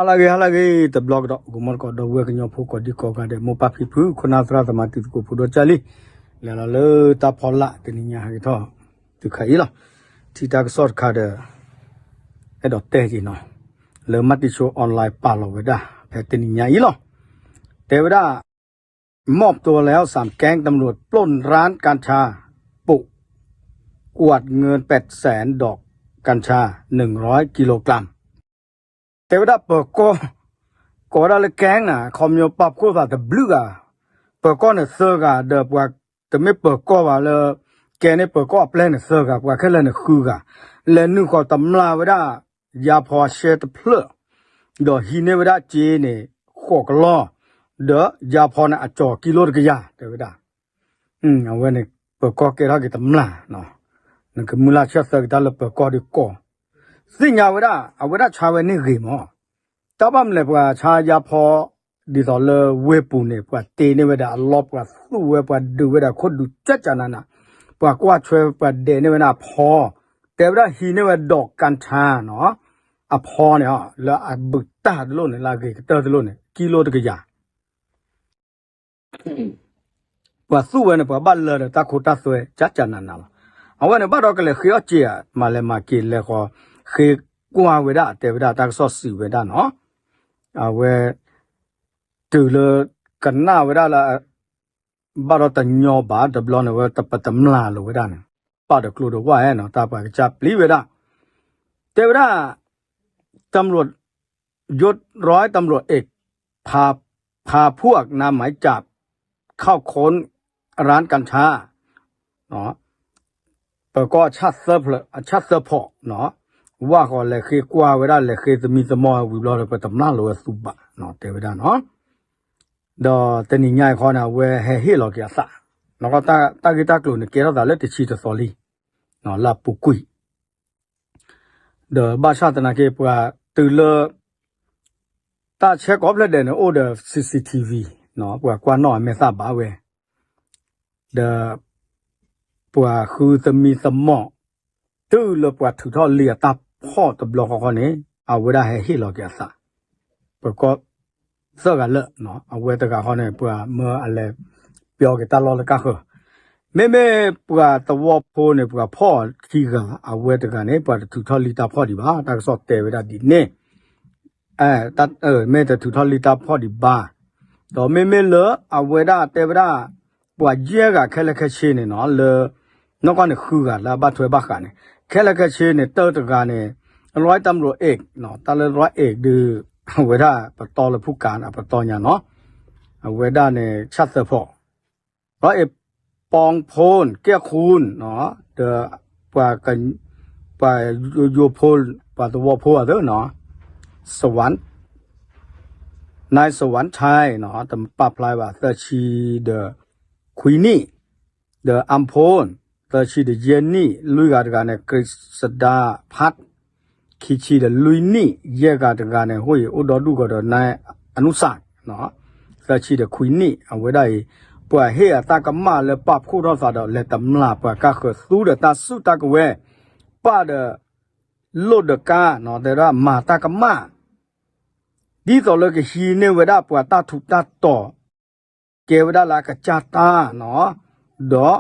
ဟါလၢအဂ့ၤ ဟါလၢအဂ့ၤ တဘျီကဒီး ဂီၤမီတကိး ဒီပုၢ်ဝဲၢ်ကညီဖိ ကိးဒံကိးဂၤဒဲး မိၢ်ပၢ်ဖံဖု ခိၣ်နၢ်သရၣ်သမါ တံၤသကိးဖိဒီကၢ်လံ, လဲၤလီၤလၢတၢ်ဖီလာ် တနံၤညါဟဲက့ၤထီၣ် တုၤခါအံၤလီၤ. ထံၣ်တၢ်ကစီၣ်တခါဒီး အဲၣ်ဒိးတဲက့ၤနီၤ, လၢမၤတံၤဆိ online ပာ်လီၤဝဲဒၣ် ဖဲတနံၤညါအံၤလီၤ. တဲဝဲဒၣ် มอบตัวแล้ว สามแก๊ง ตำรวจปล้นร้านกัญชา ปุก กวาดเงิน แปดแสน ดอกกัญชา หนึ่งร้อยกิโลกรัม တဲဝဲဒၣ်ပၢၤကီၢ်, ကိးဝဲဒၣ်လၢ gang န့ၣ် ခီပညီပာ်ဖှိၣ်သးတဘျုးဂၤ, ပၢၤကီၢ်န့ၣ်သၢဂၤ ဒီးပှၤတမ့ၢ်ပၢၤကီၢ်ဘၣ်လၢ ကဲန့ၢ်ပၢၤကီၢ်အပျဲၢ်န့ၣ်သၢဂၤ ပှၤခဲလၢာ်န့ၣ်ဃုဂၤ, လဲၤနုာ်ဃီၤတမျၢ်ဝဲဒၣ် ယၤဖီအရှဲတဖျၢၣ်, ဒီးဟံးန့ၢ်ဝဲဒၣ်စ့န့ၣ် ဃိးကလီၢ်, ဒီးယၤဖီန့ၣ် အကၠီၤကံလိတကယၤ တဲဝဲဒၣ်. အဝဲန့ၣ် ပၢၤကီၢ်ကဲထီၣ်က့ၤတမျၢ်, နကမုၢ်လၢ်ဆၢသၢကတၢၢ်လၢပၢၤကီၢ်ဒ်ကီး, သ့ၣ်ညါဝဲဒၣ် အဝဲဒၣ်ဆါဝဲန့ၢ်ဂ့ၤမး, တၢ်ဘၣ်မနုၤလဲၣ် ပှၤဆါယၤဖီ ဒ်သိးလၢဝ့ၢ်ပူၤန့ၣ် ပှၤတ့န့ၢ်ဝဲဒၣ်အလီၢ် ပှၤသူၣ်ဝဲ ပှၤဒုးဝဲဒၣ်ခိၣ်ဒုးကၠၢ်ကၠၢ်နးနး, ပှၤကွၢ်ထွဲ ပှၤဒဲးန့ၢ်ဝဲဒၣ်အဖီ, တဲဝဲဒၣ်ဟံးန့ၢ်ဝဲဒီး กัญชา နီၤ, အဖီန့ၣ် လၢအဘူးတၢ်တလိၣ်န့ၣ် လၢအဂ့ၤကတၢၢ်တလိၣ်န့ၣ် ကံလိတကယၤ ပှၤသူၣ်ဝဲန့ၣ် ပှၤဘၣ်လၢဒီးတၢ်ခိတၢ်သွဲ ကၠၢ်ကၠၢ်နးနးလီၤ. အဝဲန့ၣ်ဘၣ်ဒီးကလဲၤဃ့အီၣ်စ့ဧါ မၤလဲၤမၤက့ၤလဲၤဃီၤ ဃ့ကွၢ်ဝဲဒၣ် တဲဝဲဒၣ်တၢ်ကစီၣ်စံးဝဲဒၣ်နီၤ, အဝဲ တုၤလၢ ကနၣ်ဝဲဒၣ်လၢ ဘၣ်ဒီးတညီဘၣ် တဘျီန့ၣ်ဝဲ ပတမျၢ်လိာ်ဝဲဒၣ်န့ၣ် ပာ်ဒီးကျိဒီးဝၣ်ဧါနီၤ တၢ်ပှၤကစၢ်ပျံၤဝဲဒၣ်, တဲဝဲဒၣ် ตำรวจยศร้อยตำรวจเอก พาพวกนำหมายจับ เข้าค้นร้านกัญชา ပၢၤကီၢ်အဆၣ်သၢဖီၣ်, ဝၣ်ဃီၤလဲၤဃ့ကွၢ်ဝဲဒၣ် လဲၤဃ့သမံသမိးဝံၤဘျီဒီး ပတမျၢ်လိာ်ဝဲသူဘၣ် တဲဝဲဒၣ်နီၤ. ဒီးတနံၤညါအံၤခီန့ၣ် အဝဲဟဲဟ့ၣ်လီၤက့ၤအသး, နကီၢ်တၢ်ဂ့ၢ်တၢ်ကျိၤန့ၣ် ကဲထီၣ်သးလၢတဆံတသီလံ, လၢအပူၤကွံာ် ဒီးဘၣ်ဆၣ်သနာ်က့ ပှၤတုၤလၢ တၢ်ဆဲးကိးဖျၢၣ်ဒဲးန့ၣ် အိၣ်ဒီး CCTV ပှၤကွၢ်နီၣ်အမဲာ်သၣ်ဘၣ်ဝဲ, ဒီး ပှၤဃုသမံသမိး တုၤလၢပှၤထုးထီၣ်လံအတၢ်ဖီၣ်တဘျီဃီဃီန့ၣ် အဝဲဒၣ်ဟဲဟ့ၣ်လီၤက့ၤအသး, ပၢၤကီၢ် သၢဂၤလၢာ်, အဝဲတဂၤဃီန့ၣ် ပှၤမၢအလဲၤ ပျီက့ၤတၢ်လီၢ်လၢကါဃၢၤ, မ့မ့ၢ်ပှၤသဝီဖိန့ၣ် ပှၤဖီၣ်ခံဂၤ အဝဲတဂၤန့ၣ် ပှၤတထုးထီၣ်လံတၢ်ဖီၣ်ဒံးဘၣ် တၢ်ကစီၣ်တဲဝဲဒၣ်ဒ်န့ၣ် မ့ၢ်တထုးထီၣ်လံတၢ်ဖီၣ်ဒံးဘၣ်, ဒီးမ့မ့ၢ်လၢအဝဲဒၣ်တဲဝဲဒၣ် ပှၤယဲၢ်ဂၤခဲလၢာ်ခဲဆ့န့ၣ်နီၤ လၢ နီၢ်ကီၢ်န့ၣ်ဃုဂၤလၢအဘၣ်ထွဲဘၣ်ဃးန့ၣ် ခဲလၢာ်ခဲဆ့န့ၣ် တၢတဂၤန့ၣ် ร้อยตำรวจเอก နီၤ တၢ်လၢ ร้อยเอก ဒုး အဝဲဒၣ်ပတီၢ်လၢဖုၣ်ကါန့ၣ် အပတီၢ်ညါနီၤ အဝဲဒၣ်န့ၣ် ဆၣ်သၢဖီၣ် ร้อยเอก ปองพล แก้วคูณ နီၤ ဒီး ပှၤယိယိဖိ ပှၤသဝီဖိအသးနီၤ สวรรค์ นายสวรรค์ชัย နီၤ တပာ်ဖျါဘၣ် သၢဆံဒီးခွံနံၣ် ဒီး อำพล သၢဆံဒီးယဲၢ်နံၣ် လွံၢ်ဂၤတဂၤန့ၣ် กฤษดาพัฒน์ ခံဆံဒီးလွံၢ်နံၣ် ယဲၢ်ဂၤတဂၤန့ၣ် ဟိၣ်အံၤ အိၣ်ဒီဒူၣ်ဂီၤဒီး နၢ်အနုစၢ် သၢဆံဒီးခွံနံၣ် အဝဲဒၣ်အံၤ ပှၤဟ့ၣ်အတၢ်ကမၣ်လၢပာ်ဖှိၣ်ထီၣ်သးဒီး လဲၤတမျၢ်ပှၤကါဃၢၤသူဒီးတၢ်စုတၢ်ကဝဲၤ ပာ်ဒီး လိၣ်ဒီးကါ တဲဝဲဒၣ်မၤတၢ်ကမၣ် ဒ်သိးလၢကဟံးန့ၢ်ဝဲဒၣ်ပှၤတၢ်ထူးတၢ်တီၤ ကဲဝဲဒၣ်လၢအကစၢ်တၢ်နီၤ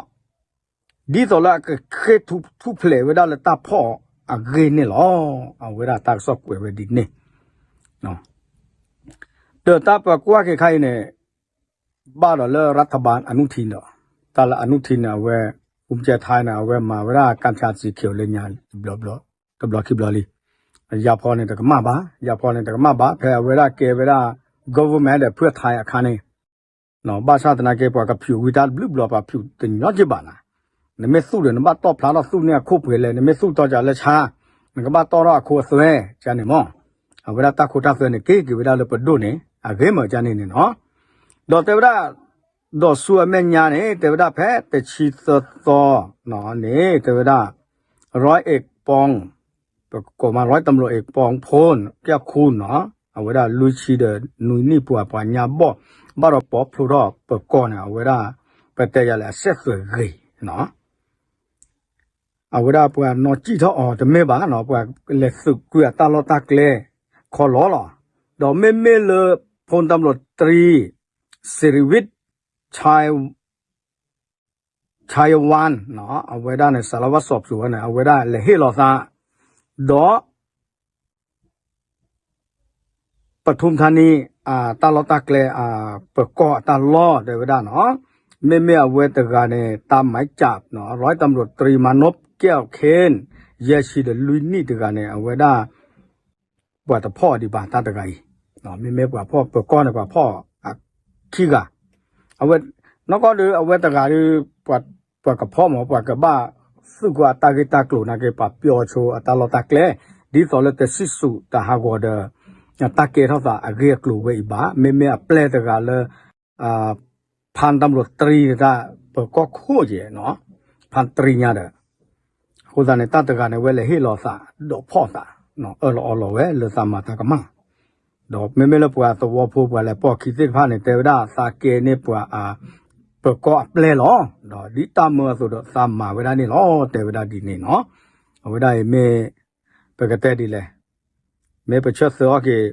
ဒီး ဒ်သိးလၢအကဃ့ၢ်ထူၣ်ဖျဲးဝဲဒၣ်လၢတၢ်ဖီၣ်အဂ့ၢ်န့ၣ်လီၤ. အဝဲဒၣ်တၢ်ကစီၣ်ကွဲးဝဲဒ်န့ၣ် ဒီးတၢ်ပှၤကွၢ်က့ၤခါအံၤန့ၣ် ဘၣ်ဒီးလၢ รัฐบาล อนุทิน ဒီး တၢ်လၢ อนุทิน န့ၣ် အဝဲ ภูมิใจไทย န့ၣ် အဝဲမၤဝဲဒၣ် กัญชาสีเขียว လၢညါ တဘျီခံဘျီလံ. ယၤဖီန့ၣ်တကမၣ်ဘၣ်, ယၤဖီန့ၣ်တကမၣ်ဘၣ်, ဖဲအဝဲဒၣ်ကဲဝဲဒၣ် government ဒီးဖုၣ်ထါအခါန့ၣ် ဘၣ်ဆၣ်သနာ်က့ ပှၤကဖၠူးဝံၤတၢ်ဘျုးဘျီ ပှၤဖၠူးတညီက့ဘၣ်နၤ, နမ့ၢ်သူၣ်ဒီး နဘၣ်တီၣ်ဖျါထီၣ်သူၣ်န့ၢ်အခိၣ်ပှဲၤလဲၣ်, နမ့ၢ်သူၣ်တီၢ်ကလၢဆါ နကဘၣ်တီၣ်ထီၣ်အခိအသွဲ ကန့ၣ်မး, အဝဲဒၣ်တၢ်ခိတၢ်သွဲန့ၣ် က့ၤက့ၤဝဲဒၣ်လၢပဒိၣ်န့ၣ် အဂ့ၢ်မးကန့ၣ်န့ၣ်နီၤ, ဒီးတဲဝဲဒၣ် ဒီးဆူအမဲာ်ညါန့ၣ် တဲဝဲဒၣ်ဖဲတဆံသၢသီန့ၣ် တဲဝဲဒၣ် ร้อยเอก ปอง ပကိးမး ร้อยตำรวจเอก ปองพล แก้วคูณ နီၤ, အဝဲဒၣ်လွံၢ်ဆံဒီးနွံနံၣ်ပှၤ ပှၤညါဘီၣ် ဘၣ်ဒီးပိာ်ဖျိထီၣ်ပၢၤကီၢ်န့ၣ် အဝဲဒၣ် ပတဲယၤလဲၣ် အစဲးသွဲးဂ့ၤနီၤ, အဝဲဒၣ်ပှၤနီၢ်ကံၣ်ထီၣ်အီၤတမ့ၢ်ဘၣ်နီၤ, ပှၤလဲၤသုးကွံာ်အတၢ်လီၢ်တၢ်ကျဲ ခီလီၤလီၤ, ဒီးမ့မ့ၢ်လၢ พลตำรวจตรี สิริวิทย์ ชัย ชัยวัน အဝဲဒၣ်န့ၣ် สารวัตรสอบสวน န့ၣ် အဝဲဒၣ်လဲၤဟ့ၣ်လီၤသး ဒီး ပထုမထါနံ အတၢ်လီၢ်တၢ်ကျဲ ပၢၤကီၢ်အတၢ်လီၢ် တဲဝဲဒၣ်နီၤ, မ့မ့ၢ်အဝဲတဂၤန့ၣ် ตามหมายจับနီၤ ร้อยตำรวจตรีมานพ แก้วเคน ယဲၢ်ဆံဒီးလွံၢ်နံၣ်တဂၤန့ၣ် အဝဲဒၣ် ပှၤတဖီၣ်ဒံးဘၣ်တၢ်တဂၤအံၤ, မ့မ့ၢ်ပှၤဖီၣ်ပၢၤကီၢ်န့ၣ် ပှၤဖီၣ်ခံဂၤ, အဝဲ နီၢ်ကီၢ်ဒီးအဝဲတဂၤဒီး ပှၤကဖီၣ်မး ပှၤကဘၣ်သုးကွၢ်အတၢ်ဂ့ၢ်တၢ်ကျိၤနာ်က့ ပှၤပျီဆိအတၢ်လီၢ်တၢ်ကျဲ, ဒ်သိးလၢတစံၣ်စိၤတၢ်ဟးဂီၤဒီး တၢ်ကဲထီၣ်သးအဂ့ၢ်အကျိၤဝဲအံၤဘၣ်, မ့မ့ၢ်အပျဲၢ်တဂၤလၢ ဖၣ်တၢ်ဘျိးတြံတၢ် ပၢၤကီၢ်ခိၣ်က့ၤနီၤ, ဖၣ်တြံညါဒီး အဃိသတးန့ၣ် တၢ်တဂၤန့ၣ် ဝဲလဲၤဟ့ၣ်လီၤသး ဒီးဖီၣ်သး အၢၣ်လီၤအီလီၤဝဲလၢသးမၤတၢ်ကမၣ်, ဒီးမ့မ့ၢ်လၢပှၤသဝီဖိပှၤလဲၤပိာ်ခံသ့ၣ်တဖၣ်န့ၣ် တဲဝဲဒၣ်သးကဲန့ၢ်ပှၤ ပၢၤကီၢ်အပျဲၢ်လီၤ, ဒီးဒ်တၢ်မၢအသိးဒီးသးမၤဝဲဒၣ်န့ၣ်လီၤ တဲဝဲဒၣ်ဒ်န့ၣ်နီၤ, အဝဲဒၣ်အံၤမ့ၢ် ပကတဲဒ်လဲၣ် မ့ၢ်ပဆၢသၢအီၤက့ၤ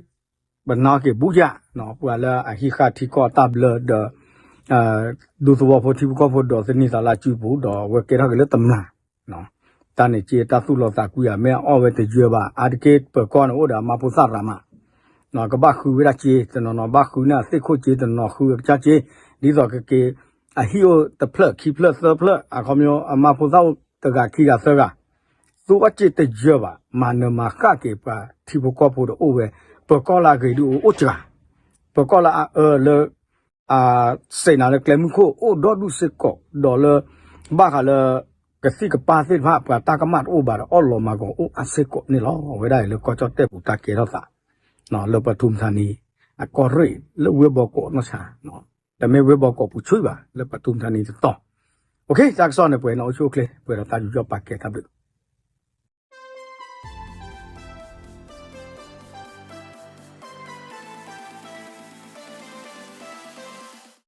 ပနာ်အီၤက့ၤဘူးယၤ, ပှၤလၢအဟံးဃာ်ထံကီၢ်တၢ်ဘျၢဒီး ဒူသဝီဖိထံဖိကီၢ်ဖိဒီးသန့ၤသးလၢစုပူၤ ဒီးအဝဲကဲထီၣ်က့ၤလၢတမျာ်, တၢ်န့ၣ်က့တၢ်သူၣ်လီၤသးကွံဧါ မ့ၢ်အအီၣ်ဝဲတယၢဘၣ် အါတက့ၢ်ပၢၤကီၢ်န့ၣ်အိၣ်ဒီးအမါဖိသၣ်ရၤမး, ကဘၣ်ဃုဝဲဒၣ်စ့ တနီၤနီၤဘၣ်ဃုန့ၢ်အသ့ၣ်ခိၣ်စ့ တနီၤဃုအကစၢ်စ့, ဒ်သိးကက့ၤ အဟံၣ်အိၣ်တဖျၢၣ်ခံဖျၢၣ်သၢဖျၢၣ် အခီပညီအမါဖိသၣ်အိၣ်တဂၤခံဂၤသၢဂၤ သူအီၣ်စ့တယၢဘၣ် မၤနၢၤမၤဃၣ်က့ၤပှၤထံဖိကီၢ်ဖိဒီးအိၣ်ဝဲ, ပၢၤကီၢ်လၢအဂ့ၤဒုးအိၣ်စှၤ, ပၢၤကီၢ်လၢအအၢလၢ စံးနၤလၢကျဲမုၢ်ခိၣ်အိၣ်ဒီဒူၣ်စ့ၢ်ကီး ဒီးလၢ ဘၣ်ဃးလၢ ကသံၣ်ကပၢ်သ့ၣ်တဖၣ် ပှၤတၢ်ကမၣ်တအိၣ်ဘၣ်ဒီးအီၣ်လီၤမၤဂီၤအိၣ်အါစ့ၢ်ကီးန့ၣ်လီၤ. အဝဲဒၣ်အံၤလၢကီၢ်ကၠီၣ်တဲၣ်ပူၤတၢ်ကဲထီၣ်သး လၢပထုမထါနံ အကီၢ်ရ့ၣ်လၢဝ့ၢ်ဘီကီးနီၢ်ဆါ, တမ့ၢ်ဝ့ၢ်ဘီကီးပူၤဆူၣ်ဘၣ် လၢပထုမထါနံတတီၤ, တၢ်ကစီၣ်န့ၣ် ပှဲၤနီၣ်အိၣ်ဆူၣ်အိၣ်ချ့ ပှဲၤဒီးတၢ်ယူးယီၣ်ပာ်ကဲတၢ်ဘျုး